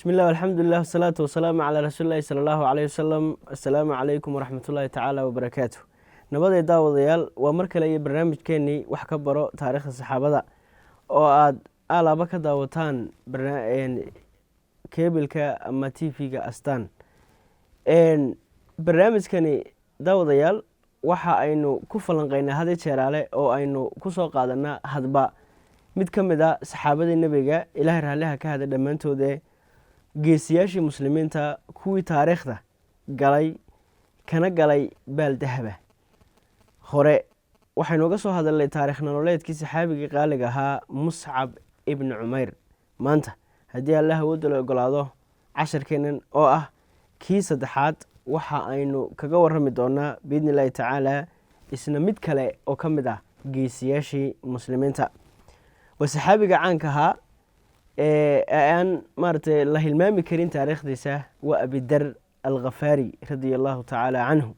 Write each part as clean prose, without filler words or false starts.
Bismi llah, alxamdulilah, wasalaatu wasalaamu calaa rasuulillahi sala allahu caleyh wasalam. Assalaamu calaykum waraxmatullaahi tacaala wabarakaatu. Nabaday daawadayaal, waa mar kale iyo barnaamijkeenii Wax ka Baro Taariikhda Saxaabada oo aad alaaba ka daawataan kebilka ama TV-ga Astaan. Barnaamijkani, daawadayaal, waxa aynu ku falanqeynaa had jeeraale oo aynu kusoo qaadanaa hadba mid ka mid a saxaabadii Nebiga, Ilaahay raalliha ka hada dhammaantoode, geesiyaashii muslimiinta, kuwii taariikhda galay kana galay baal dahaba. Hore waxaynu uga soo hadalnay taarikh nololeedkii saxaabigii qaaliga ahaa Muscab Ibni Cumeyr. Maanta, haddii Allah awoodda la ogolaado, casharkeennan oo ah kii saddexaad waxa aynu kaga warami doonaa, biidni illaahi tacaala, isna mid kale oo ka mid ah geesiyaashii muslimiinta. Waa saxaabiga caanka ahaa ee aan maaragtay la hilmaami karin taariikhdiisa, waa Abidar Alkhafaari, radia allahu tacaala canhu.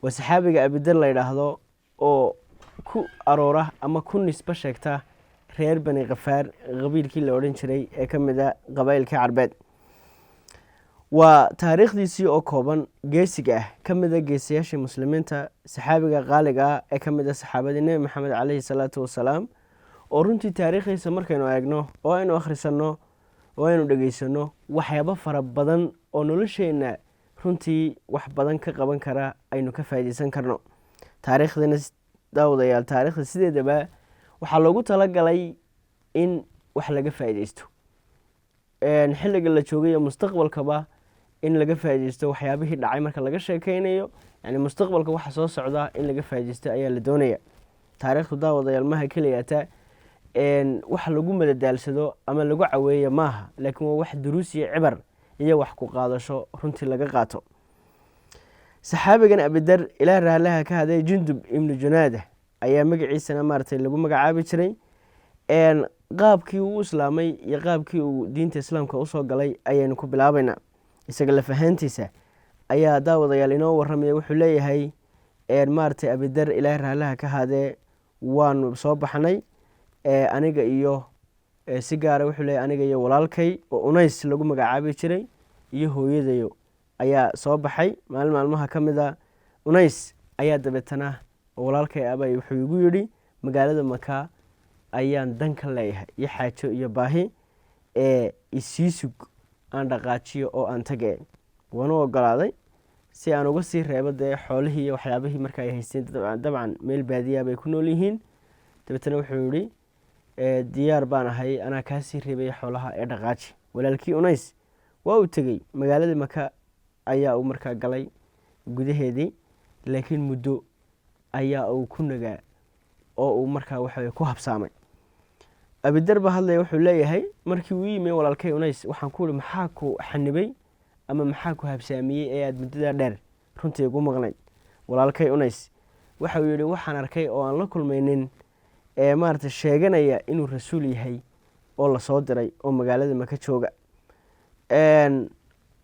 Waa saxaabiga Abidar la yidhaahdo oo ku aroora ama ku nisbo sheegta reer Bani Khafaar, qabiilkii la odhan jiray ee ka mid a qabaa'ilkii Carbeed. Waa taariikhdiisii oo kooban, geesiga ah, ka mid a geesiyaashii muslimiinta, saxaabiga qaaliga ah ee ka mid a saxaabadii Nebi Maxamed caleyhi salaatu wasalaam, oo runtii taariikhdiisa markaynu eegno oo aynu akhrisanno oo aynu dhegeysano, waxyaabo fara badan oo nolosheenna runtii wax badan ka qaban kara aynu ka faa'iideysan karno. Taariikhdana, daawadayaal, taariikhda sideedaba waxaa loogu talagalay in wax laga faa'iideysto, xilliga la joogay iyo mustaqbalkaba in laga faa'iideysto. Waxyaabihii dhacay marka laga sheekeynayo, yani mustaqbalka waxa soo socda in laga faa'iideysto ayaa la doonaya. Taariikhdu, daawadayaal, maha keliyata wax lagu madadaalsado ama lagu caweeyo maaha, laakiin waa wax duruus iyo cibar iyo wax ku qaadasho runtii laga qaato. Saxaabigan Abidar, Ilaah raalaha ka haday, Jundub Ibnu Junaada ayaa magaciisana maaragtay lagu magacaabi jiray. Qaabkii uu islaamay iyo qaabkii uu diinta islaamka usoo galay ayaynu ku bilaabaynaa. Isaga laf ahaantiisa ayaa, daawadayaal, inoo waramaya. Wuxuu leeyahay maaragtay Abidar, Ilaahay raalaha ka haadee, waanu soo baxnay aniga iyo, si gaara wuxuu leeyahy, aniga iyo walaalkay oo Unays lagu magacaabi jiray iyo hooyadayo ayaa soo baxay maalin maalmaha ka mid a. Unays ayaa dabeetana, walaalkay abay, wuxuu igu yidhi: "Magaalada Maka ayaan dan ka leeyahay iyo xaajo iyo baahi, ee isii sug aan dhaqaajiyo oo aan tage." Waanu ogolaaday si aan uga sii reebo dee xoolihii iyo waxyaabihii marka ay haysteen. Dabcan meel baadiyaa bay ku nool yihiin. Dabeetana wuxuu yihi: "Diyaar baan ahay, anaa kaasii reebaya xoolaha ee dhaqaaji." Walaalkii Unays waa uu tegey. Magaaladii Maka ayaa uu markaa galay gudaheedii, laakiin muddo ayaa uu ku nagaa oo uu markaa waxa ku habsaamay. Abidar ba hadlaya. Wuxuu leeyahay: markii uu yimi walaalkay Unays, waxaan ku ihi: "Maxaa ku xanibay ama maxaa ku habsaamiyey ee aada muddadaa dheer runtii ugu maqnayd?" Walaalkay Unays waxa uu yihi: "Waxaan arkay oo aan la kulmaynin ee maaragtay sheeganaya inuu rasuul yahay oo lasoo diray oo magaalada Maka jooga.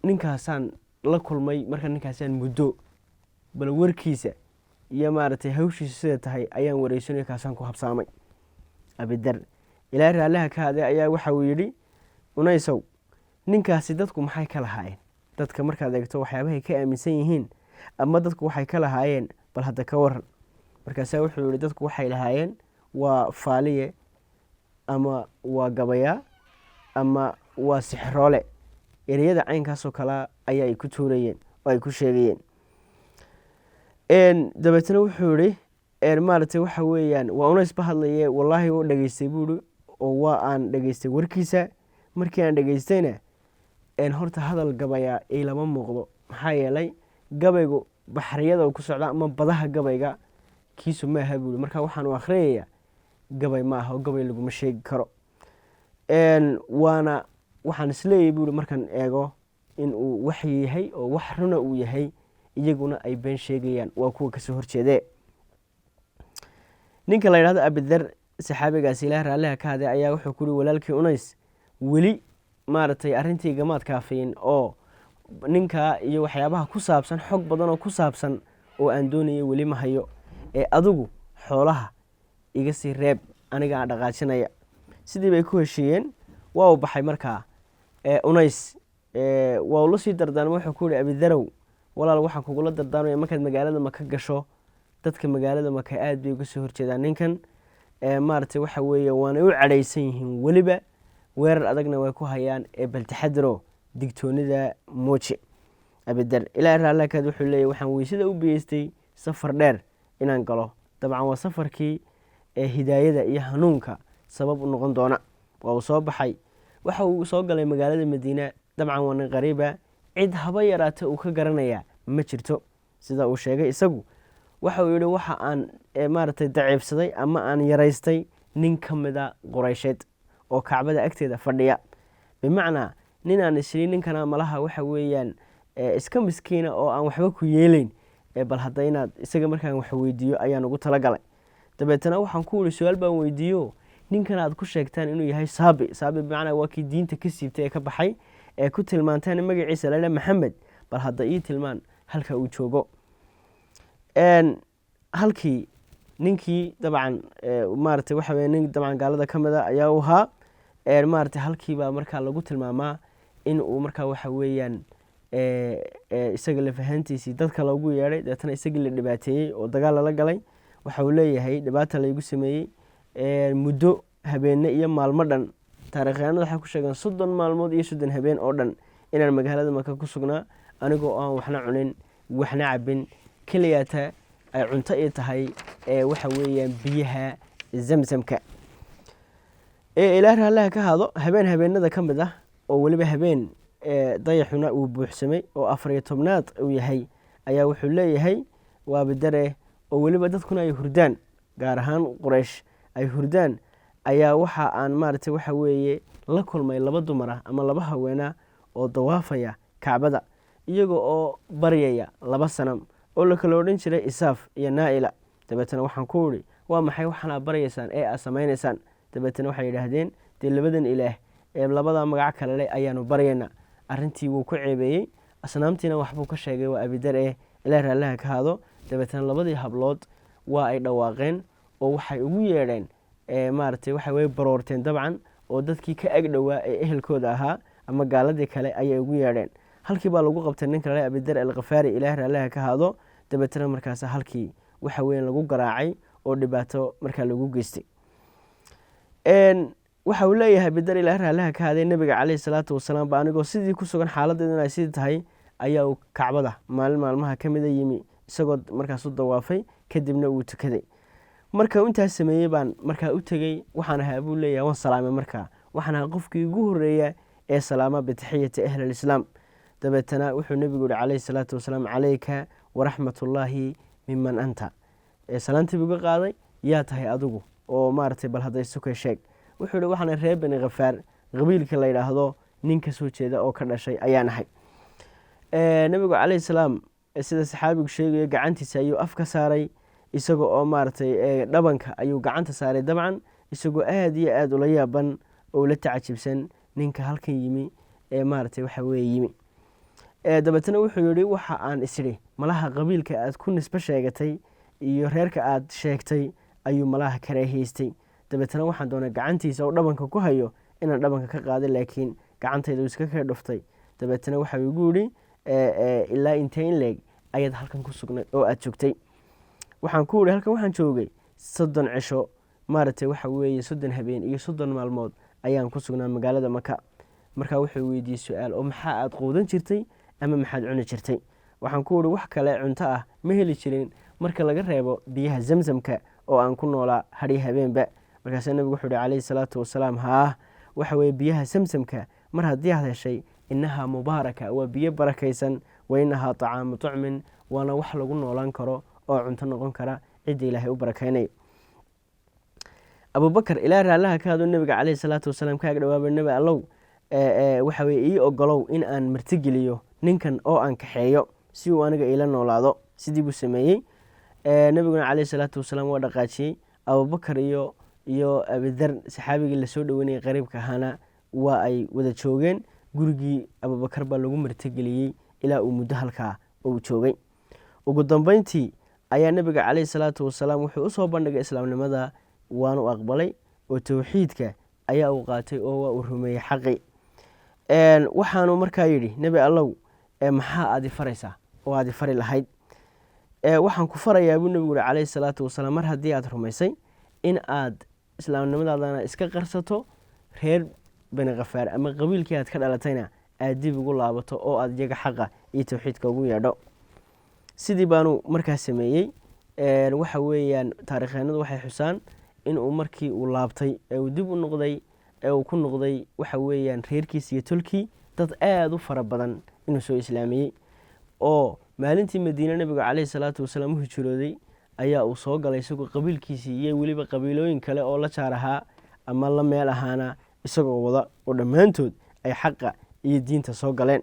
Ninkaasaan la kulmay. Marka ninkaasaan muddo bal warkiisa iyo maaragtay hawshiisa sida tahay ayaan wareysanay, kaasaan ku habsaamay." Abidar, Ilaahay raallaha ka hade, ayaa waxa uu yidhi: "Unaysow, ninkaasi dadku maxay ka lahaayeen? Dadka markaad eegto waxyaabahay ka aaminsan yihiin ama dadku waxay ka lahaayeen, bal hadda ka waran." Markaasaa wuxuu yihi: "Dadku waxay lahaayeen waa faaliye ama waa gabayaa ama waa sixroole. Ereyada caynkaasoo kalea ayaa ay ku tuurayeen oo ay ku sheegayeen." Dabeetna wuxuu yihi, maaragtay, waxa weeyaan waa Unays ba hadlaye, "Wallaahi u dhegeystay," buu ihi, "oo waa aan dhegeystay warkiisa. Markii aan dhegeystayna, horta hadal gabayaa ilama muuqdo, maxaa yeelay gabaygu baxriyada ku socda ama badaha gabayga kiisu maaha," buui. "Marka waxaan u akhriyayaa gabay ma aha oo gabay laguma sheegi karo. Waana waxaan isleeyahy," buui, "markaan eego in uu waxyi yahay oo wax runa uu yahay, iyaguna ay been sheegayaan, waa kuwa kasoo horjeedee." Ninka la yidhahdo Abidar, saxaabigaasi, Ilaah raalliha ka haday, ayaa wuxuu ku uri walaalkii Unays: "Weli maaragtay arrintii gamaad kaafiyin oo ninkaa iyo waxyaabaha ku saabsan, xog badan oo ku saabsan oo aan doonayay weli ma hayo, ee adigu xoolaha iga sii reeb, aniga aan dhaqaajinaya." Sidii bay ku heshiiyeen. Waa uu baxay markaa. Unays waa ula sii dardaarmay. Wuxuu ku yihi: "Abidarow, walaal, waxaan kugula dardaarmaya markaad magaalada Maka gasho, dadka magaalada Maka aada bay uga soo horjeedaan ninkan, maaragtay, waxa weeye waanay u cadhaysan yihiin, weliba weerar adagna way ku hayaan, ee baltaxadiro, digtoonida muuji." Abidar, Ilaahay raallakaad, wuxuu leeyahy: "Waxaan weysada u biyeystay safar dheer inaan galo." Dabcan waa safarkii ee hidaayada iyo hanuunka sabab u noqon doona. Waa uu soo baxay, waxa uu soo galay magaalada Madiina. Dabcan waa nin qariiba, cid haba yaraata uu ka garanaya ma jirto. Sida uu sheegay isagu, waxa uu yihi: "Waxa aan maaragtay daciifsaday ama aan yaraystay nin ka mida Quraysheed oo Kacbada agteeda fadhiya, bimacnaa nin aan isli ninkana malaha waxa weeyaan iska miskiina oo aan waxba ku yeeleyn, bal hadda inaad isaga markaan wax weydiiyo ayaan ugu talagalay. Dabeetana waxaan ku iri, su-aal baan weydiiyo: ninkan aad ku sheegtaan inuu yahay saabi, saabi bimacnaa waa kii diinta ka siibtay ee ka baxay, ee ku tilmaantaan magaciisa la Maxamed, bal hadda ii tilmaan halka uu joogo." Halkii ninkii dabcan maaragtay waxa weye nin dabcan gaalada ka mid a ayaa u ahaa, maaragtay, halkiibaa markaa lagu tilmaamaa in uu markaa waxa weeyaan isaga lafahantiisii dadka loogu yeedhay. Deetana isagii la dhibaateeyey oo dagaal lala galay. Waxa uu leeyahay: "Dhibaata laygu sameeyey muddo habeene iyo maalmo dhan. Taarikhyahanada waxay ku sheegeen 30 maalmood iyo 30 habeen oo dhan inaan magaalada Maka ku sugnaa, anigoo aan waxna cunin, waxna cabin, keliyaata ay cunto ii tahay ee waxa weeyaan biyaha Zamzamka." Ee Ilaah raallaha ka hado, habeen habeenada ka mid ah oo weliba habeen dayaxuna uu buuxsamay oo 14aad uu yahay, ayaa wuxuu leeyahay waabidare, oo weliba dadkuna ay hurdaan, gaar ahaan Quraysh ay hurdaan, ayaa waxa aan maaragtay waxa weeye la kulmay laba dumar ah ama laba haweena oo dawaafaya Kacbada, iyaga oo baryaya laba sanam oo la kala odhan jiray Isaaf iyo Naa'ila. Dabeetana waxaan ku idhi: "Waa maxay waxaan aad baryaysaan ee aad samaynaysaan?" Dabeetana waxay yidhaahdeen: "Dee labadan ilaah ee labada magac kale leh ayaanu baryaynaa." Arrintii wuu ku ceebeeyey, asnaamtiina waxbuu ka sheegay. Waa Abidar eh, Ilaah raallaha ka hado. Dabeetana labadii hablood waa ay dhawaaqeen oo waxay ugu yeedheen, maaragtay waxa way baroorteen dabcan, oo dadkii ka ag dhowaa ee ehelkooda ahaa ama gaaladii kale ayay ugu yeedheen. Halkii baa lagu qabtay ninka lale Abidar Alkhafaari, Ilaah raallaha ka hado. Dabeetana markaas halkii waxa weyan lagu garaacay oo dhibaato markaa lagu geystay. Waxa uu leeyahay Abidar, Ilaah raallaha ka haday: "Nabiga caleyhi salaatu wasalaam ba anigoo sidii ku sugan, xaaladeeduna ay sidii tahay, ayaa uu Kacbada maalin maalmaha ka mida yimi, isagoo markaas u dawaafay, kadibna uu tukaday. Marka intaas sameeyey baan markaa u tegey. Waxaan ahaa," buu leeyahay, "waan salaamay. Markaa waxaan ahaa qofkii ugu horeeya ee salaama bitaxiyati ahli lislaam. Dabeetana wuxuu nebigu yihi caleyhi salaatu wasalaam: 'Calayka waraxmatullaahi, miman anta?' Salaantii buu ga qaaday. 'Yaa tahay adigu?' Oo maaragtay bal hadday sukay sheeg." Wuxuu yihi: 'Waxaana reer Bani Khafaar qabiilka la yidhaahdo nin ka soo jeeda oo ka dhashay ayaan ahay.' Nebigu caleyhi salaam, sida saxaabigu sheegayo, gacantiisa ayuu af ka saaray, isaga oo maaragtay dhabanka ayuu gacanta saaray, dabcan isagoo aada iyo aada ula yaaban oo ula tacajibsan ninka halkan yimi ee maaragtay waxa weye yimi. Dabeetna wuxuu yihi: 'Waxa aan isidhi malaha qabiilka aad ku nisbe sheegatay iyo reerka aad sheegtay ayuu malaha karaahiyeystay. Dabeetna waxaan doonay gacantiisa oo dhabanka ku hayo inaan dhabanka ka qaaday, laakiin gacantayda uu iska kaga dhuftay. Dabeetna waxa igu yidhi: "Ilaa intee in leeg ayaad halkan ku sugnay oo aada joogtay?" Waxaan ku idhi: 'Halkan waxaan joogay 30 cisho, maaragtay waxa weeye 30 habeen iyo 30 maalmood ayaan ku sugnaa magaalada Maka.' Markaa wuxuu weydiiyey su-aal oo: 'Maxaa aad quudan jirtay ama maxaad cuni jirtay?' Waxaan ku idhi: 'Wax kale cunto ah ma heli jirin marka laga reebo biyaha Zamzamka oo aan ku noolaa hadhi habeenba.' Markaasaa nebigu wuxuu ihi calayhi salaatu wasalaam: 'Haah, waxa weye biyaha Samsamka mar haddii aad heshay, innahaa mubaaraka, waa biyo barakaysan, wa innahaa طacaamu tucmin, waana wax lagu noolaan karo oo cunto noqon kara cidda Ilaahay u barakaynayo.' Abubakar, Ilaa raallaha ka haduu, nebiga caleyhi salaatu wasalaam ka ag dhawaaba: 'Nebi Allow, waxa weye ii ogolow in aan martigeliyo ninkan oo aan kaxeeyo si uu aniga iila noolaado.' Sidii buu sameeyey. Nebiguna caleyhi salaatu wasalaam waa dhaqaajiyey. Abubakar iyo Abidar, saxaabigii lasoo dhoweynayay qariibka ahaana, waa ay wada joogeen. Gurigii Abubakar baa lagu martigeliyey ilaa uu muddo halkaa uu joogay. Ugu dambeyntii ayaa nebiga caleyhi salaatu wasalaam wuxuu usoo bandhigay islaamnimada, waanu aqbalay oo towxiidka ayaa uu qaatay oo waa uu rumeeyey xaqii. Waxaanu markaa yidhi, "Nebi Allow, maxaa aad i faraysaa oo aad i fari lahayd?" "Waxaan ku farayaa," buu nebigu yihi calayhi salaatu wasalaam, "mar haddii aad rumaysay, in aad islaamnimadaadana iska qarsato, reer Bani Khafaar ama qabiilkii aad ka dhalatayna aad dib ugu laabato oo aad iyaga xaqa iyo towxiidka ugu yeedho." Sidii baanu markaa sameeyey. Waxa weeyaan, taarikhyahanadu waxay xusaan inuu markii uu laabtay ee uu dib u noqday ee uu ku noqday, waxa weeyaan, reerkiis iyo tolkii, dad aada u fara badan inuu soo islaamiyey. Oo maalintii Madiine nebigu caleyhi salaatu wasalaam u hijrooday ayaa uu soo galay isagoo qabiilkiisii iyo weliba qabiilooyin kale oo la jaar ahaa ama la meel ahaana isagoo wada, oo dhammaantood ay xaqa iyo diinta soo galeen.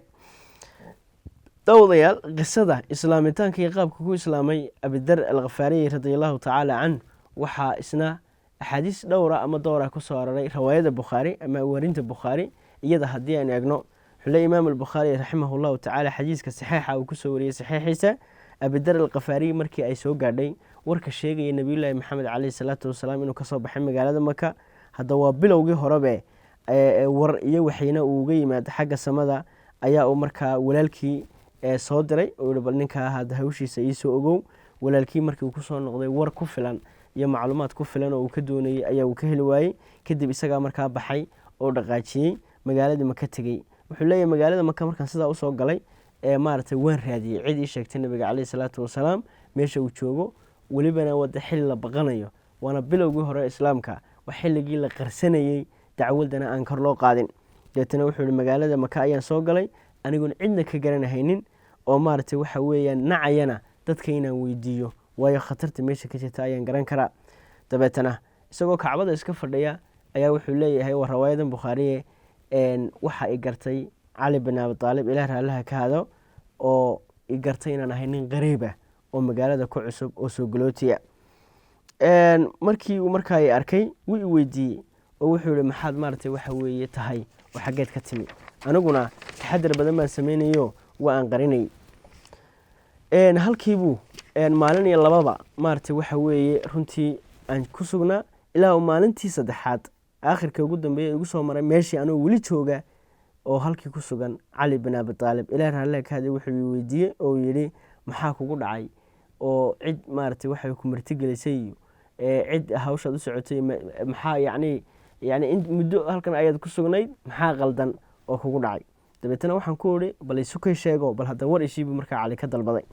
Daawadayaal, qisada islaamitaanka iyo qaabka ku islaamay Abidar Alkhafaariyi radia Allahu tacaala canhu waxaa isna axaadiis dhowra ama dowra kusoo aroray riwaayada Bukhaari ama warinta Bukhaari. Iyada haddii aynu eegno, wuxuu le Imaam Albukhaari raximah Llahu tacaala xadiiska saxiixa uu kusoo wariyey saxiixiisa, Abidar Alkhafaariyi markii ay soo gaadhay warka sheegaya Nebiyullaahi Maxamed caleyhi salaatu wasalaam inuu kasoo baxay magaalada Maka, hadda waa bilowgii horebe war iyo waxyna uu uga yimaado xagga samada, ayaa uu markaa walaalkii soo diray oo yihi, "Bal ninkaa hadda hawshiisa iisoo ogow." Walaalkii markii uu kusoo noqday, war ku filan iyo macluumaad ku filan oo uu ka doonayey ayaa uu ka heli waayey. Kadib isagaa markaa baxay oo dhaqaajiyey, magaaladii Maka tegey. Wuxuu leeyahy, "Magaalada Maka markaan sidaa usoo galay ee maaragtay, waan raadiyey cid ii sheegtay nabiga caleyhi salaatu wasalaam meesha uu joogo." Welibana wada xilli la baqanayo, waana bilowgii hore islaamka, waa xilligii la qarsanayey dacwadana aan kor loo qaadin. Deetana wuxuu yihi, "Magaalada Maka ayaan soo galay anigoon cidna ka garanahaynin oo maaragtay, waxa weeyaan, nacayana dadka inaan weydiiyo, waayo khatarta meesha ka jirta ayaan garan karaa." Dabeetana isagoo Kacbada iska fadhiya ayaa wuxuu leeyahay, waa rawaayadan Bukhaariye, "Waxa i gartay Cali bin Abi Aalib, Ilaah raallaha ka hado, oo i gartay inaan ahay nin qariiba oo magaalada ku cusub oo soo galootiya. Markii uu markaa i arkay, wuu i weydiiyey oo wuxuu yihi, 'Maxaad maaragtay, waxa weeye, tahay oo xaggeed ka timi?' Aniguna taxadar badan baan sameynayo, waa aan qarinay." Halkiibuu maalin iyo lababa, maaragtay, waxa weeye, runtii aan ku sugnaa, ilaa uu maalintii saddexaad aakhirka ugu dambeeya igu soo maray meeshii anoo weli jooga oo halkii ku sugan Cali bin Abi Aalib, Ilaah raallaha ka haday. Wuxuu i weydiiyey oo yidhi, "Maxaa kugu dhacay oo cid maaragtay waxay ku martigelisay iyo cid hawshaad u socotay maxaa yacni in muddo halkan ayaad ku sugnayd, maxaa qaldan oo kugu dhacay?" Dabeetana waxaan ku idhi, "Bal isu kay sheego, bal hadda war ishiibu." Markaa Cali ka dalbaday.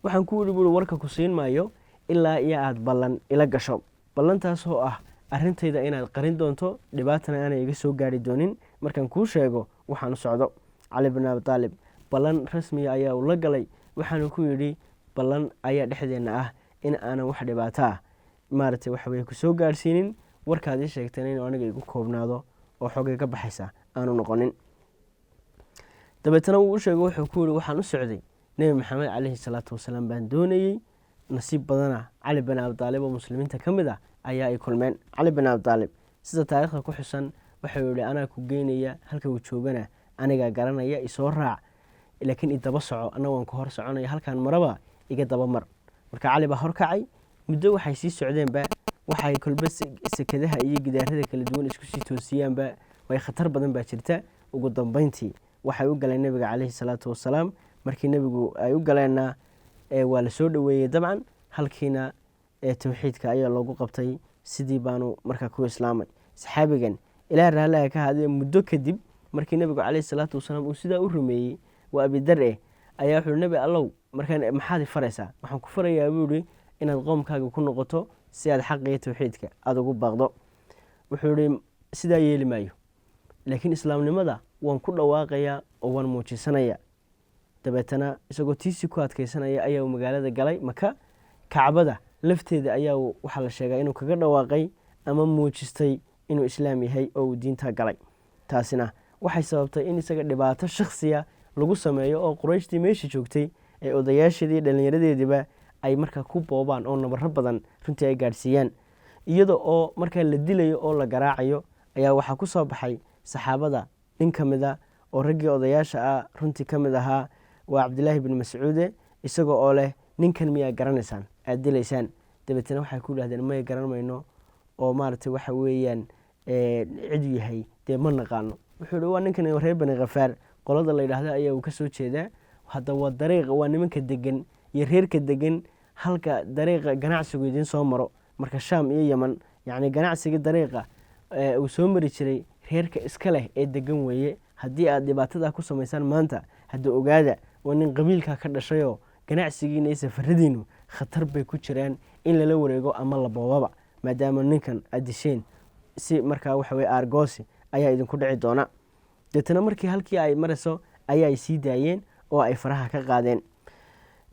"Waxaan ku idhi," buuri, "warka ku siin maayo ilaa iyo aada ballan ila gasho, ballantaasoo ah arrintayda inaad qarin doonto, dhibaatana aanay iga soo gaari doonin markaan kuu sheego waxaan u socdo." Cali bin Abi Aalib ballan rasmiya ayaa uu la galay. Waxaanu ku yidhi, "Ballan ayaa dhexdeenna ah in aanan wax dhibaato ah, maaragtay, waxa weye, kusoo gaadhsiinin, warkaad ii sheegtayna inuu aniga igu koobnaado oo xogay ka baxaysa aanu noqonin." Dabeetana wuu u sheegay. Wuxuu ku yihi, "Waxaan u socday Nebi Maxamed caleyhi salaatu wasalaam baan doonayey. Nasiib badana, Cali bin Abi Aalib oo muslimiinta ka mid ah ayaa ay kulmeen." Cali bin Abi Aalib, sida taariikhda ku xusan, wuxuu yihi, "Anaa ku geynaya halka uu joogana, anigaa garanaya, isoo raac, laakiin idaba soco, anna waan ku hor soconaya, halkaan maraba iga daba mar." Marka Cali baa horkacay. Muddo waxay sii socdeenba, waxay kolba sekadaha iyo gidaarada kala duwan isku sii toosiyaanba, way khatar badan baa jirta. Ugu dambeyntii waxay u galeen nebiga caleyhi salaatu wasalaam. Markii nebigu ay u galeenna, waa la soo dhoweeyey dabcan, halkiina towxiidka ayaa loogu qabtay. Sidii baanu markaa ku islaamay saxaabigan, Ilaah raallaha ka haadee. Muddo kadib markii nebigu caleyhi salaatu wasalaam uu sidaa u rumeeyey, waa Abidar eh, ayaa wuxuui, "Nebi Allow, markaa maxaad i faraysaa?" "Waxaan ku farayaa," buu ihi, "inaad qoomkaaga ku noqoto si aad xaqa iyo towxiidka aada ugu baaqdo." Wuxuu ihi, "Sidaa yeeli maayo, laakiin islaamnimada waan ku dhawaaqayaa oo waan muujisanayaa." Dabeetana isagoo tiisii ku adkeysanaya ayaa uu magaalada galay Maka. Kacbada lafteeda ayaa waxaa la sheegaa inuu kaga dhawaaqay ama muujistay inuu islaam yahay oo uu diinta galay. Taasina waxay sababtay in isaga dhibaato shakhsiya lagu sameeyo, oo Qurayshtii meesha joogtay ee odayaasheedii iyo dhallinyaradeediiba ay markaa ku boobaan oo nabaro badan runtii ay gaadhsiiyaan, iyada oo markaa la dilayo oo la garaacayo. Ayaa waxaa ku soo baxay saxaabada nin ka mid a oo raggii odayaasha ah runtii ka mid ahaa, waa Cabdilaahi bin Mascuude, isaga oo leh, "Ninkan miyaa garanaysaan aada dilaysaan?" Dabeetana waxay ku yidhahdeen, "May, garan mayno, oo maaragtay, waxa weeyaan, ciduu yahay dee ma naqaano." Wuxuu ihi, waa ninkan reer Bani Khafaar qolada la yidhaahdo ayaa uu kasoo jeedaa. Hadda waa dariiqa, waa nimanka degan iyo reerka degan halka dariiqa ganacsigu idiin soo maro. Marka Shaam iyo Yeman, yacni ganacsiga dariiqa uu soo mari jiray, reerka iska leh ee degan weeye. Haddii aad dhibaatada ku samaysaan maanta, hadda ogaada, waa nin qabiilkaa ka dhashayoo ganacsigiina iyo safaradiinu khatar bay ku jiraan in lala wareego ama la boobaba, maadaama ninkan aad disheen si markaa waxa weye aargoosi ayaa idinku dhici doona. Deetana markii halkii ay marayso ayaa ay sii daayeen oo ay faraha ka qaadeen.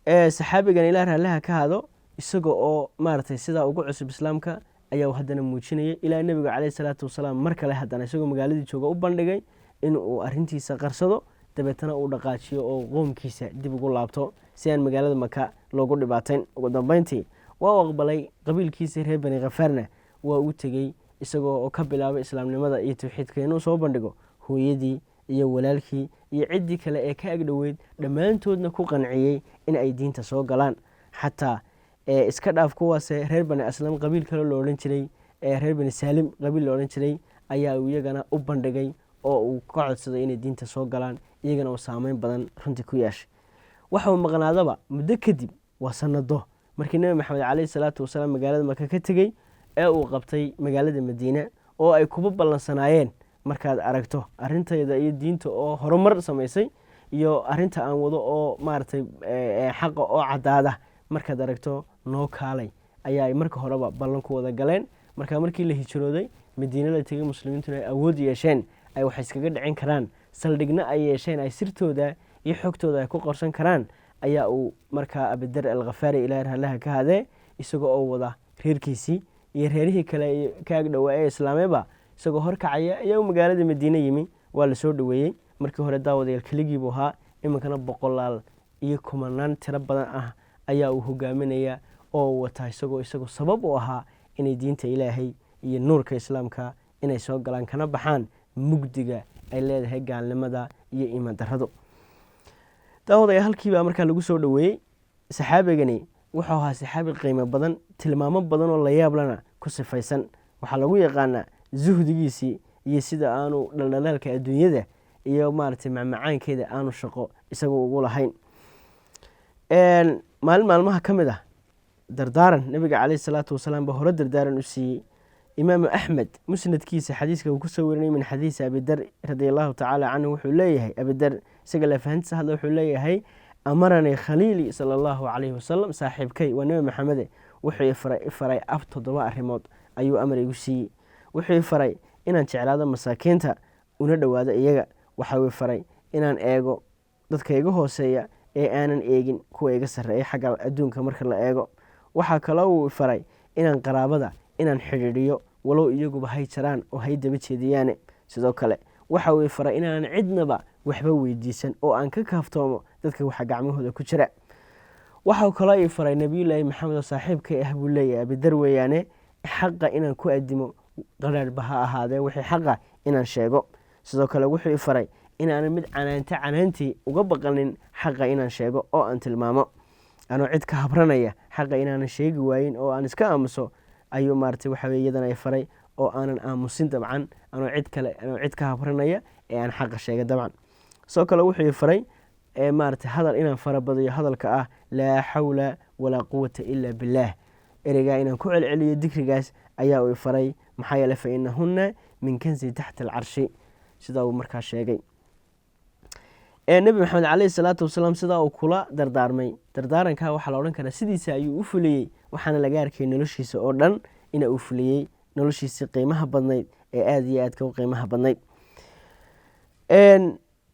Saxaabigan, Ilaah raalliha ka hado, isaga oo maaragtay sidaa ugu cusub islaamka ayaa haddana muujinayay, ilaa Nebiga caleyhi salaatu wasalaam mar kale haddana isagoo magaaladii jooga u bandhigay in uu arrintiisa qarsado, dabeetana uu dhaqaajiyo oo qoomkiisa dib ugu laabto si aan magaalada Maka loogu dhibaatayn. Ugu dambeyntii waa u aqbalay, qabiilkiisa reer Bani Khafaarna waa u tegey, isagoo oo ka bilaabay islaamnimada iyo tawxiidka inuu soo bandhigo hooyadii iyo walaalkii iyo ciddii kale ee ka agdhoweyd, dhammaantoodna ku qanciyey in ay diinta soo galaan. Xataa iska dhaaf kuwaase, reer Bani Aslam qabiil kale lo odhan jiray, ee reer Bani Saalim qabiil lo odhan jiray, ayaa uu iyagana u bandhigay oo uu ka codsaday inay diinta soo galaan, iyagana uu saameyn badan runtii ku yeeshay. Waxauu maqnaadaba muddo kadib, waa sanado, markii Nebi Maxamed caleyhi salaatu wasalaam magaalada Maka ka tegey ee uu qabtay magaalada Madiine oo ay kuba ballansanaayeen, markaad aragto arrintayda iyo diinta oo horumar samaysay iyo arrinta aan wado oo maaragtay xaqa oo caddaada markaad aragto, noo kaalay, ayaa ay marka horeba ballan ku wada galeen. Marka markii la hijrooday, Madiine la tegey, muslimiintuna ay awood yeesheen ay wax iskaga dhicin karaan, saldhigna ay yeesheen ay sirtooda iyo xogtooda ay ku qorsan karaan, ayaa uu markaa Abidar Alkhafaari, Ilaah rallaha ka hadee, isagoo oo wada reerkiisii iyo reerihii kale ka agdhowaa ee islaameba isagoo horkacaya, ayaa uu magaalada Madiine yimi. Waa lasoo dhoweeyey. Markii hore, daawadayaal, keligii buu ahaa, iminkana boqolaal iyo kumanaan tiro badan ah ayaa uu hogaaminaya oo wataa, isagoo sabab u ahaa inay diinta Ilaahay iyo nuurka islaamka inay soo galaan, kana baxaan mugdiga ay leedahay gaalnimada iyo iimaan darradu. Daawadayaal, halkiibaa markaa lagu soo dhoweeyey. Saxaabigani wuxuu ahaa saxaabi qiimo badan, tilmaamo badan oo layaablana ku sifaysan. Waxaa lagu yaqaanaa zuhdigiisii iyo sida aanu dhaldhalaalka adduunyada iyo maaragtay macmacaankeeda aanu shaqo isagu ugu lahayn. Maalin maalmaha ka mid ah, dardaaran Nabiga caleyhi salaatu wasalaam baa hore dardaaran u siiyey. Imaamu Axmed musnadkiisa xadiiska uu kusoo warinay min xadiisi Abidar radia Allahu tacaala canhu, wuxuu leeyahay Abidar isaga lafahantiisa hadla, wuxuu leeyahay: "Amaranii khaliilii sala Allahu calayhi wasalam," saaxiibkay waa Nebi Maxamede, "wuxuu faray af 7 arrimood ayuu amar igu siiyey. Wuxuu faray inaan jeclaado masaakiinta una dhowaado iyaga. Waxa uu faray inaan eego dadka iga hooseeya ee aanan eegin kuwa iga sarreeya xagga adduunka marka la eego. Waxaa kaloo uu faray inaan qaraabada inaan xidhiidhiyo, walow iyaguba hay jaraan oo hay daba jeediyaane. Sidoo kale waxa uu faray inaanan cidnaba waxba weydiisan oo aan ka kaaftoomo dadka waxa gacmahooda ku jira. Waxau kaloo ii faray Nebiyullaahi Maxamed oo saaxiibkay ah," buu leeyahay Abidar weeyaane, "xaqa inaan ku adimo, qadhaadhba ha ahaadee, wixii xaqa inaan sheego. Sidoo kale wuxuu i faray inaanan mid canaanta canaantii uga baqanin xaqa inaan sheego oo aan tilmaamo. Anoo cid ka habranaya xaqa inaanan sheegi waayin oo aan iska aamuso ayuu maaragtay waxa weye iyadana i faray, oo aanan aamusin dabcan anoo cid kale, anoo cid ka habranaya, ee aan xaqa sheega dabcan. Sidoo kale wuxuu i faray maaragtay hadal inaan farabadiyo, hadalka ah laa xawla walaa quwata ila billaah, ereygaa inaan ku celceliyo, dikrigaas ayaa uu i faray, maxaa yeele fa inahuna min kanzi taxta alcarshi," sidaa uu markaa sheegay Nebi Maxamed caleyhi salaatu wasalaam. Sidaa uu kula dardaarmay, dardaarankaa waxaa la odhan karaa sidiisa ayuu u fuliyey, waxaana laga arkay noloshiisa oo dhan ina uu fuliyey, noloshiisii qiimaha badnayd ee aada iyo aadka u qiimaha badnayd.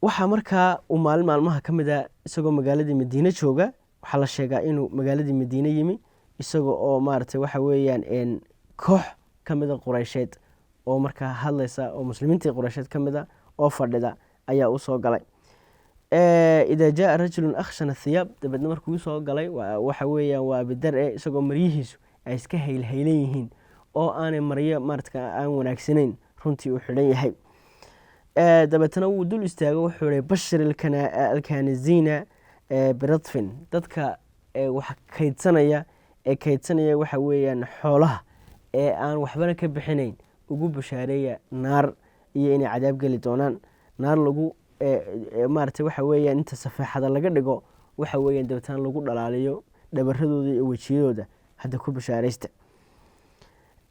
Waxaa markaa uu maalin maalmaha ka mid a isagoo magaaladii Madiine jooga, waxaa la sheegaa inuu magaaladii Madiine yimi isaga oo maaragtay waxa weeyaan koox ka mida Qureysheed oo markaa hadlaysa, oo muslimiintii Qureysheed ka mid a oo fadhida ayaa u soo galay. Idaa jaaa rajulun akhshana thiyaab, dabeedna markuu usoo galay, waxa weeyaan waa Abidar e, isagoo maryihiisu ay iska haylhaylan yihiin oo aanay maryo maarata aan wanaagsanayn runtii uu xidhan yahay. Dabeetna wuu dul istaago, wuxuu ihi: "Bashir alkanizina biradfin," dadka wax kaydsanaya ee kaydsanaya waxa weeyaan xoolaha ee aan waxbana ka bixinayn ugu bashaareeya naar. Iyo inay cadaab geli doonaan, naar lagu maaragtay waxa weeyaan inta safeexada laga dhigo waxa weeyaan dabeetana lagu dhalaaliyo dhabaradooda iyo wejiyadooda. Hadda ku bishaaraysta.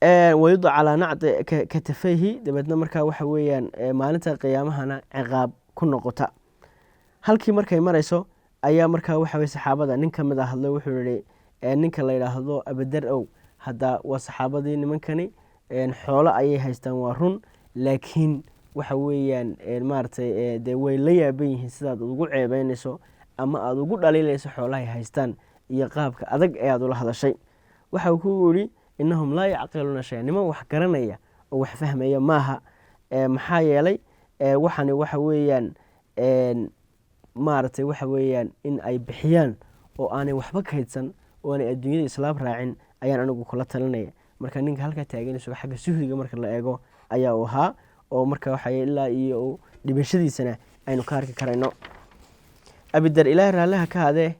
Wayudac calaa nacdi katafayhi. Dabeetna markaa waxa weeyaan maalinta qiyaamahana ciqaab ku noqota. Halkii markay marayso ayaa markaa waxa weye saxaabada nin ka mid a hadlay. Wuxuu yihi, ninka la yidhaahdo Abadar ow, hadda waa saxaabadii nimankani xoolo ayay haystaan, waa run, laakiin waxa weeyaan maaragtay dee way la yaaban yihiin sidaad ugu ceebeynayso ama aada ugu dhaliilayso xoolahay haystaan iyo qaabka adag ee aad ula hadashay. Waxa uu ku yidhi, "Innahum laa yacqiluuna shay." Niman wax garanaya oo wax fahmaya maaha. Maxaa yeelay waxani waxa weeyaan maaragtay waxa weeyaan in ay bixiyaan oo aanay waxba kaydsan oo aanay adduunyada islaam raacin ayaan anigu kula talinaya. Marka ninka halkaa taaganayso xagga suhdiga marka la eego ayaa uu ahaa, oo marka waxa ilaa iyo dhimashadiisana aynu ka arki karayno. Abidar, Ilaahay raalliha ka hadee,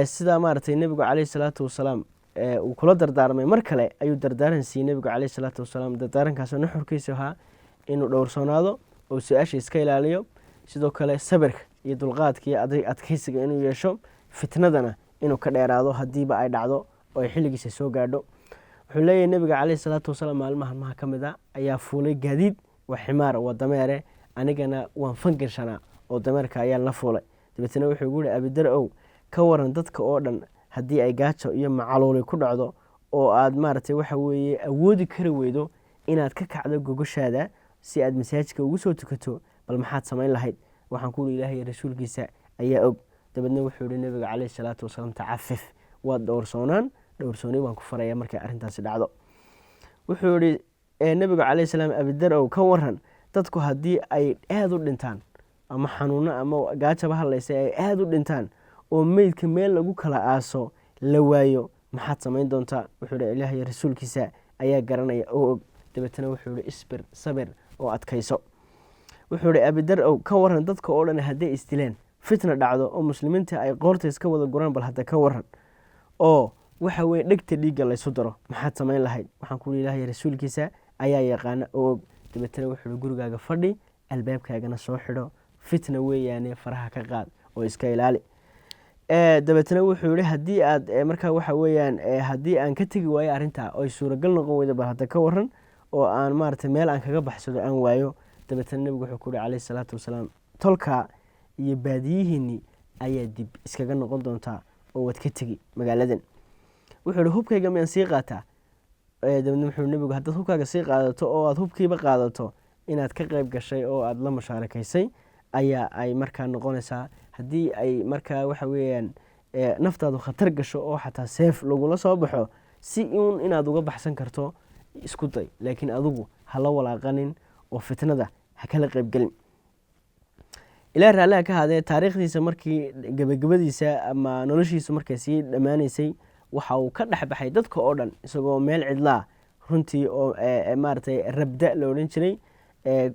sidaa maaragtay Nebigu caleyhi salaatu wasalaam uu kula dardaarmay, mar kale ayuu dardaaran siiyey Nebigu caleyhi salaatu wasalaam. Dardaarankaasoo nuxurkiisu ahaa inuu dhowrsoonaado oo su-aasha iska ilaaliyo, sidoo kale sabirka iyo dulqaadka iyo adkeysiga inuu yeesho, fitnadana inuu ka dheeraado haddiiba ay dhacdo oo ay xilligiisa soo gaadho. Wuxuu leeyahay, Nebiga caleyhi salaatu wasalaam maalmaha maha ka mid a ayaa fuulay gaadiid, waa ximaar, waa dameere, anigana waan fangashanaa oo dameerka ayaan la fuulay. Dabeetna wuxuu igu yihi, "Abidar ow, ka waran dadka oo dhan haddii ay gaajo iyo macaluuli ku dhacdo oo aad maaragtay waxa weeye awoodi kari weydo inaad ka kacdo gogoshaada si aad masaajidka ugu soo tukato, bal maxaad samayn lahayd?" Waxaan ku yihi, "Ilaahay rasuulkiisa ayaa og." Dabeedna wuxuu yihi Nebiga caleyhi salaatu wasalaam, "Tacafif, waad dhowrsoonaan, dhowrsooni baan ku faraya markay arrintaasi dhacdo." Wuxuu yihi Nebigu caleyhi salaam, "Abidar ow, ka waran dadku haddii ay aada u dhintaan ama xanuuno ama gaajaba hadlaysa ay aada u dhintaan oo meydka meel lagu kala aaso la waayo, maxaad samayn doontaa?" Wuxuu yihi, "Ilaahay rasuulkiisa ayaa garanaya oo og." Dabeetana wuxuu yihi, "Isbir, sabir oo adkayso." Wuxuu yihi, "Abidar ow, ka waran dadka oo dhan hadday isdilaan, fitna dhacdo oo muslimiinta ay qoorta iska wada guraan, bal hadda ka waran oo waxa weye dhegta dhiigga laysu daro, maxaad samayn lahayd?" Waxaan ku yihi, "Ilaahay rasuulkiisa ayaa yaqaana oo og." Dabeetana wuxuu yihi, "Gurigaaga fadhi, albaabkaagana soo xidho, fitna weeyaane faraha ka qaad oo iska ilaali." Dabeetna wuxuu yihi, haddii aad markaa waxa weeyaan haddii aan ka tegi waayo arrintaa oy suuragal noqon weydo, bal hadda ka waran oo aan maaragtay meel aan kaga baxsado aan waayo? Dabeetna Nebigu wuxuu ku yihi caleyhi salaatu wasalaam, "Tolkaa iyo baadiyihiinii ayaa dib iskaga noqon doontaa oo waad ka tegi magaaladan." Wuxuu yihi, "Hubkayga miyaan sii qaataa?" Dabeedna wuxuu Nebigu, "Haddaad hubkaaga sii qaadato oo aad hubkiiba qaadato, inaad ka qayb gashay oo aada la mushaarakaysay ayaa ay markaa noqonaysaa. Haddii ay markaa waxa weeyaan naftaadu khatar gasho oo xataa seef lagula soo baxo, si uun inaad uga baxsan karto isku day, laakiin adigu hala walaaqanin oo fitnada ha kala qaybgelin." Ilaah raalliha ka haadee, taariikhdiisa markii gebagabadiisa ama noloshiisa markay sii dhammaanaysay, waxa uu ka dhex baxay dadka oo dhan isagoo meel cidlaa runtii oo maaragtay Rabda la odhan jiray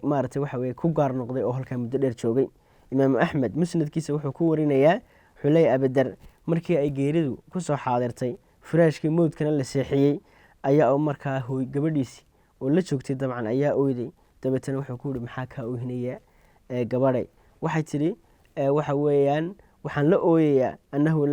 maaragtay waxa weye ku gaar noqday oo halkaa muddo dheer joogay. Imaamu Axmed musnadkiisa wuxuu ku warinayaa, wuxuu leeyahy, Abidar markii ay geeridu kusoo xaadirtay, firaashkii mowdkana la seexiyey, ayaa u markaa hooy gabadhiisi oo la joogtay dabcan ayaa oyday. Dabeetana wuxuu ku yihi, "Maxaa kaa oohinaya, gabadhay?" Waxay tidhi, "Waxa weeyaan waxaan la ooyayaa annahu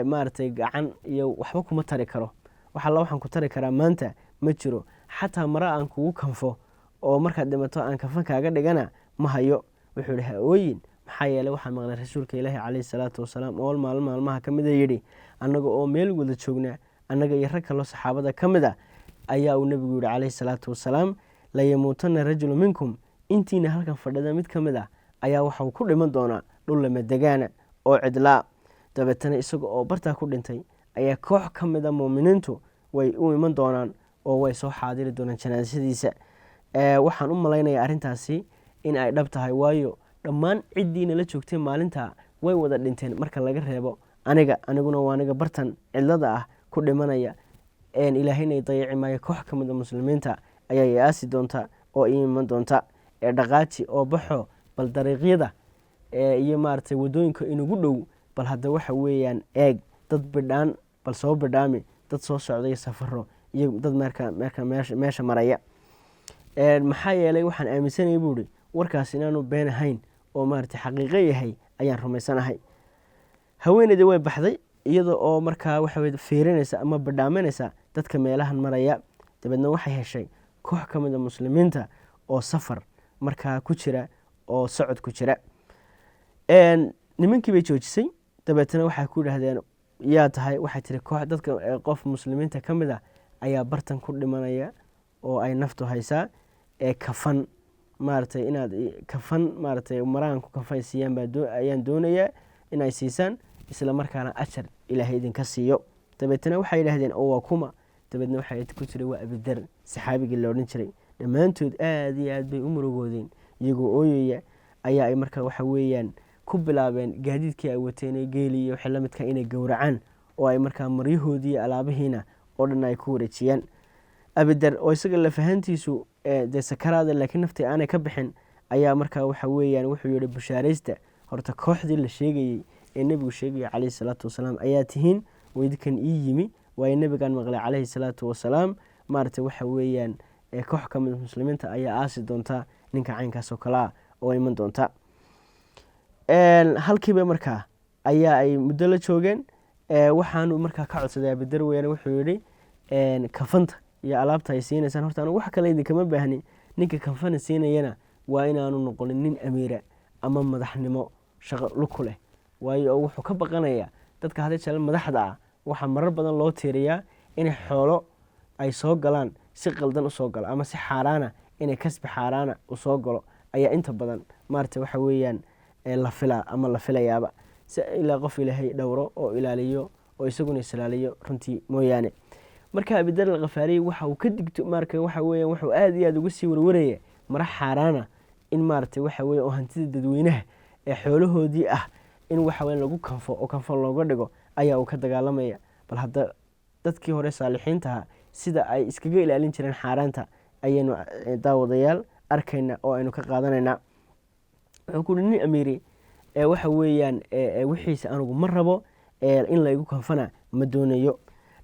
maaragtay gacan iyo waxba kuma tari karo, wax alla waxaan ku tari karaa maanta ma jiro, xataa mara aan kugu kanfo oo markaad dhimato aan kafan kaaga dhigana ma hayo." Wuxuu yihi, "Ha ooyin, maxaa yeeley waxaan maqlay rasuulka Ilaahi caleyhi salaatu wasalaam oo maalin maalmaha ka mida yidhi, annaga oo meel wada joognaa, annaga iyo rag kaloo saxaabada ka mid a, ayaa uu Nebigu yihi caleyhi salaatu wasalaam, 'Layamuutanna rajulu minkum, intiina halkan fadhida mid ka mid ah ayaa waxauu ku dhiman doonaa dhul lamadegaana oo cidlaa. Dabeetana isaga oo bartaa ku dhintay ayaa koox ka mid a muuminiintu way u iman doonaan oo way soo xaadiri doonaan janaasadiisa. Waxaan u malaynayaa arrintaasi in ay dhab tahay, waayo dhammaan ciddiina la joogtay maalinta way wada dhinteen marka laga reebo aniga. Aniguna waa aniga bartan cidlada ah ku dhimanaya. Ilaahayna dayaci maayo, koox ka mid a muslimiinta ayaa i aasi doonta oo ii iman doonta. Ee dhaqaaji oo baxo, bal dariiqyada iyo maaragtay waddooyinka inugu dhow bal hadda waxa weeyaan eeg, dad bidhaan bal soo bidhaami, dad soo socday safaro iyo dad marka meesha maraya." Maxaa yeelay waxaan aaminsanayay buu ihi warkaas inaanu been ahayn oo maaragtay xaqiiqo yahay ayaan rumaysanahay. Haweeneyda way baxday iyada oo markaa waxa fiirinaysa ama badhaaminaysa dadka meelahan maraya. Dabeedna waxay heshay koox ka mid a muslimiinta oo safar markaa ku jira oo socod ku jira. Nimankii bay joojisay. Dabeetna waxay ku yidhaahdeen, "Yaa tahay?" Waxay tiri, "Koox dadka qof muslimiinta ka mid a ayaa bartan ku dhimanaya oo ay naftu haysaa, ee kafan maaragtay inaad kafan maaragtay maraan ku kafan siiyaan baa ayaan doonayaa inay siisaan, isla markaana ajar Ilaahay idinka siiyo." Dabeetna waxay yidhahdeen, "Oo waa kuma?" Dabeetna waxay ku tiri, "Waa Abidar, saxaabigii la odhan jiray." Dhammaantood aada iyo aad bay u murugoodeen. Iyagoo ooyaya ayaa ay marka waxa weeyaan ku bilaabeen gaadiidkii ay wateen ee geeli iyo wixii la midka inay gowracaan, oo ay markaa maryahoodii iyo alaabihiina oo dhan ay ku wareejiyaan. Abidar oo isaga lafahantiisu dee sakaraada laakiin naftii aanay ka bixin ayaa markaa waxa weeyaan wuxuu yihi, "Bushaaraysta horta, kooxdii la sheegayey ee nebigu sheegaya calayhi salaatu wasalaam ayaa tihiin, weydkan ii yimi, waayo nebigaan maqlay calayhi salaatu wasalaam, maaragtay waxa weeyaan koox ka mid muslimiinta ayaa aasi doonta ninka caynkaas oo kale ah oo iman doonta." Halkiiba markaa ayaa ay muddo la joogeen. Waxaanu markaa ka codsaday Abidar weyaan, wuxuu yihi, "Kafanta iyo alaabta ay siinaysaan horta anugu wax kale idinkama baahnin, ninka kafana siinayana waa inaanu noqonin nin amiira ama madaxnimo shaqo luku leh," waayo wuxuu ka baqanayaa dadka hadda jale madaxda ah waxaa marar badan loo tiiriyaa inay xoolo ay soo galaan si qaldan usoo galo ama si xaaraana, inay kasbi xaaraana usoo galo ayaa inta badan maarata waxa weeyaan la filaa ama la filayaaba, si ilaa qof Ilaahay dhowro oo ilaaliyo oo isaguna islaaliyo runtii mooyaane. Marka Abidar Alkhafaariy waxa uu ka digto marka waxa weeyaan wuxuu aada iyo aada uga sii warwaraya mara xaaraana in maaragtay waxa weeye oo hantida dadweynaha ee xoolahoodii ah in waxa weya lagu kanfo oo kanfo looga dhigo ayaa uu ka dagaalamaya. Bal hadda dadkii hore saalixiintaha sida ay iskaga ilaalin jireen xaaraanta ayaynu daawadayaal arkayna oo aynu ka qaadanaynaa. Wuxuu ku uhi, "Nin amiiri ee waxa weeyaan wixiisa anugu ma rabo, in laygu kanfana ma doonayo."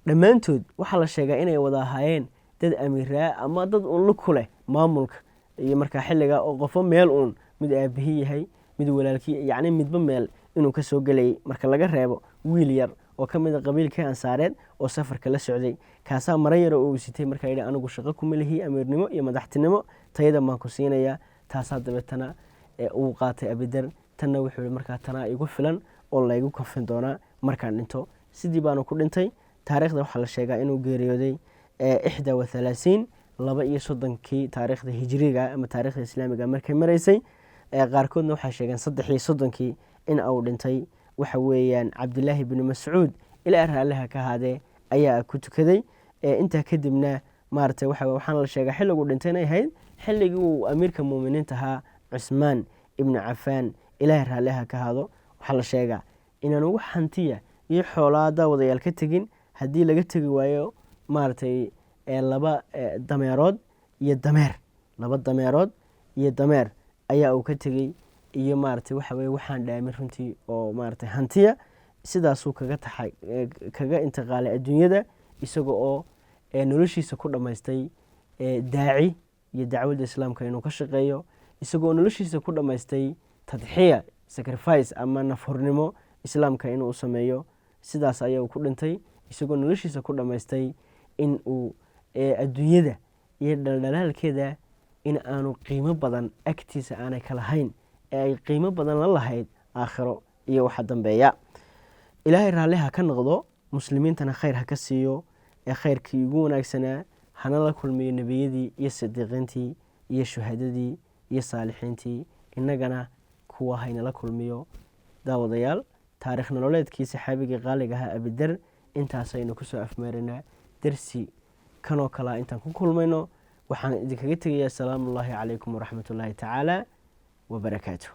Dhammaantood waxaa la sheegaa inay wada ahaayeen dad amiiraa ama dad uun lug ku leh maamulka iyo markaa xilliga, oo qofo meel uun mid aabihii yahay, mid walaalkii, yacni midba meel inuu ka soo gelayay, marka laga reebo wiil yar oo ka mid a qabiilkii Ansaareed oo safarka la socday. Kaasaa mara yaro oo uu sitay markaa yidhi, "Anigu shaqo kuma lihi amiirnimo iyo madaxtinimo, tayadan baan ku siinayaa." Taasaa dabeetana uu qaatay Abidar. Tanna wuxuu yihi, "Markaa tanaa igu filan oo laygu kafin doonaa markaan dhinto." Sidii baanu ku dhintay. Taariikhda waxaa la sheegaa inuu geeriyooday 31, 32-kii taariikhda hijriga ama taarikhda islaamiga markay maraysay. Qaarkoodna waxay sheegeen 33-kii in uu dhintay. Waxa weeyaan Cabdilaahi binu Mascuud, ilaa raalliha ka ahaadee, ayaa ku tukaday. Intaa kadibna maaragtay waxaana la sheegaa xilliguu dhintay inay ahayd xilligii uu amiirka muuminiinta ahaa Cusmaan ibnu Cafaan, Ilaahay raalliha ka ahaado. Waxaa la sheegaa inaanu wax hantiya iyo xoolaa daawadayaal ka tegin, haddii laga tegi waayo maaragtay laba dameerood iyo dameer, laba dameerood iyo dameer ayaa uu ka tegey, iyo maaragtay waxa weye waxaan dhaamin runtii oo maaragtay hantiya. Sidaasuu kaga taxay, kaga intiqaalay adduunyada, isaga oo noloshiisa ku dhammaystay daaci iyo dacwadda islaamka inuu ka shaqeeyo, isagoo noloshiisa ku dhammaystay tadxiya, sacrifice ama nafhurnimo islaamka inuu u sameeyo. Sidaas ayaa uu ku dhintay, isagoo noloshiisa ku dhammaystay in uu adduunyada iyo dhaldhalaalkeeda in aanu qiimo badan agtiisa aanay ka lahayn, ee ay qiimo badan la lahayd aakhiro iyo waxa dambeeya. Ilaahay raalli ha ka noqdo, muslimiintana khayr ha ka siiyo ee khayrkii ugu wanaagsanaa, hana la kulmiyo nebiyadii iyo sidiiqiintii iyo shuhadadii iyo saalixiintii, innagana kuwa haynala kulmiyo. Daawadayaal, taarikh nololeedkii saxaabigii qaaliga ahaa Abidar intaasaynu kusoo afmeeraynaa. Dersi kanoo kalea intaan ku kulmayno, waxaan idinkaga tegayaa asalaamu ullaahi calaykum waraxmat ullaahi tacaala wabarakaatu.